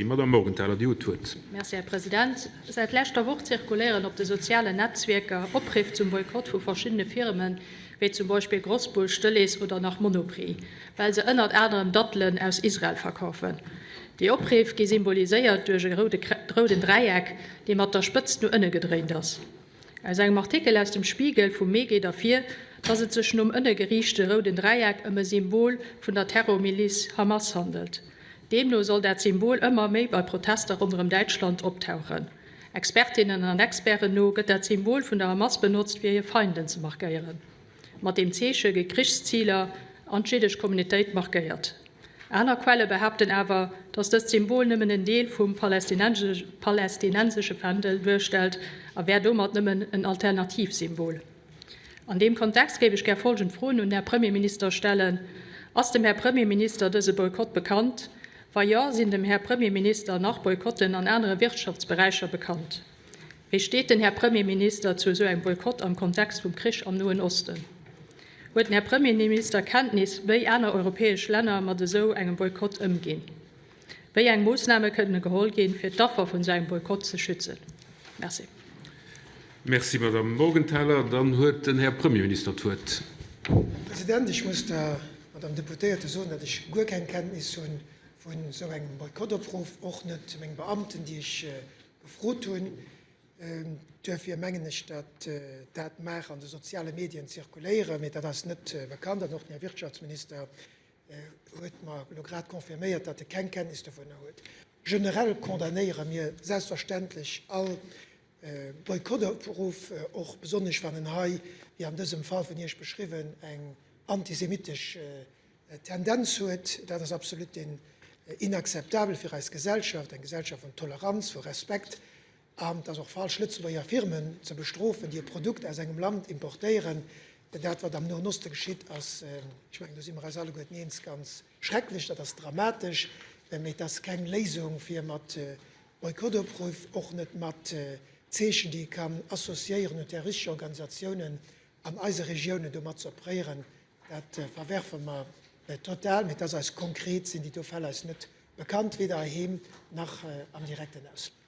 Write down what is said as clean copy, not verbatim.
Madamm Morgenthaler, Dir hutt d'Wuert. Merci, Här President. Säit leschter Woch zirkuléieren op de sozialen Netzwierker Opriff zum Boykott vu verschiddene Firmen, wéi zum Beispill Grosbusch, Delhaize oder nach Monoprix, well se ënnert anerem Dattelen aus Israel verkafen. Déi Opriff gi symboliséiert duerch e rouden Dräieck, dee mat der Spëtzt no ënne gedréint ass. Aus engem Artikel aus dem Spiegel vum Mee geet ervir, dass et sech nom ënne geriichte rouden Dräieck ëm e Symbol vun der Terrormiliz Hamas handelt. Deemno soll dat Symbol ëmmer méi bei Protester ronderëm Däitschland optauchen. Expertinnen an Experten no gëtt dat Symbol vun der Hamas benotzt, fir hir Feinden ze markéieren. Mat deem Zeeche gi Krichsziler an d'jiddesch Communitéit markéiert. Aner Quelle behaapten awer, datt dëst Symbol nëmmen en Deel vum palestinensesche Fändel duerstellt a wär domat nëmmen en Alternativsymbol. An deem Kontext géif ech gär folgend Froen un den Här Premierminister stellen, Ass dem Här Premierminister dëse Boykott bekannt? Wa jo, sinn dem Här Premierminister nach Boykotten an anere Wirtschaftsberäicher bekannt? Wéi steet den Här Premierminister zu esou engem Boykott am Kontext vum Krich am Noen Osten? Huet den Här Premierminister Kenntnis, wéi aner europäesch Länner mat esou engem Boykott ëmginn? Wéi eng Moossname kënne geholl ginn, fir d'Affer vun esou engem Boykott ze schützen? Merci. Merci, Madamm Morgenthaler. Dann huet den Här Premierminister d'Wuert. Här President, ech muss der Madamm Deputéierte soen, datt ech guer keng Kenntnis hu vun esou engem Boykottopruff, och net meng Beamten, déi ech gefrot hunn. Duerfir mengen ech, datt dat mag an de soziale Medien zirkuléieren, mee dat ass net bekannt. An och den Här Wirtschaftsminister huet mer elo grad confirméiert, datt e keng Kenntnis dovunner huet. Generell condamnéiere mir selbstverständlech all Boykottopruff, och besonnesch wann en hei, wéi an dësem Fall vun Iech beschriwwen, eng antisemitesch Tendenz huet. Dat ass absolut inakzeptabel fir eis Gesellschaft, eng Gesellschaft vun Toleranz, vu Respekt. An et ass och falsch, Lëtzebuerger Firmen ze bestrofen, déi e Produkt aus engem Land importéieren. Denn dat, wat am Noen Oste geschitt, ass, ech mengen, do si mer eis alleguerten eens, ganz schrecklech, dat ass dramatesch. Mee et ass keng Léisung, fir mat Boykottopruff, och net mat Zeechen, déi ee kann associéieren un terroristesch Organisatiounen an eise Regiounen, domat ze operéieren. Dat verwerfe mer total, mee et ass eis konkret, sinn déi do Fäll eis net bekannt, weder heiheem nach am direkten Ausland.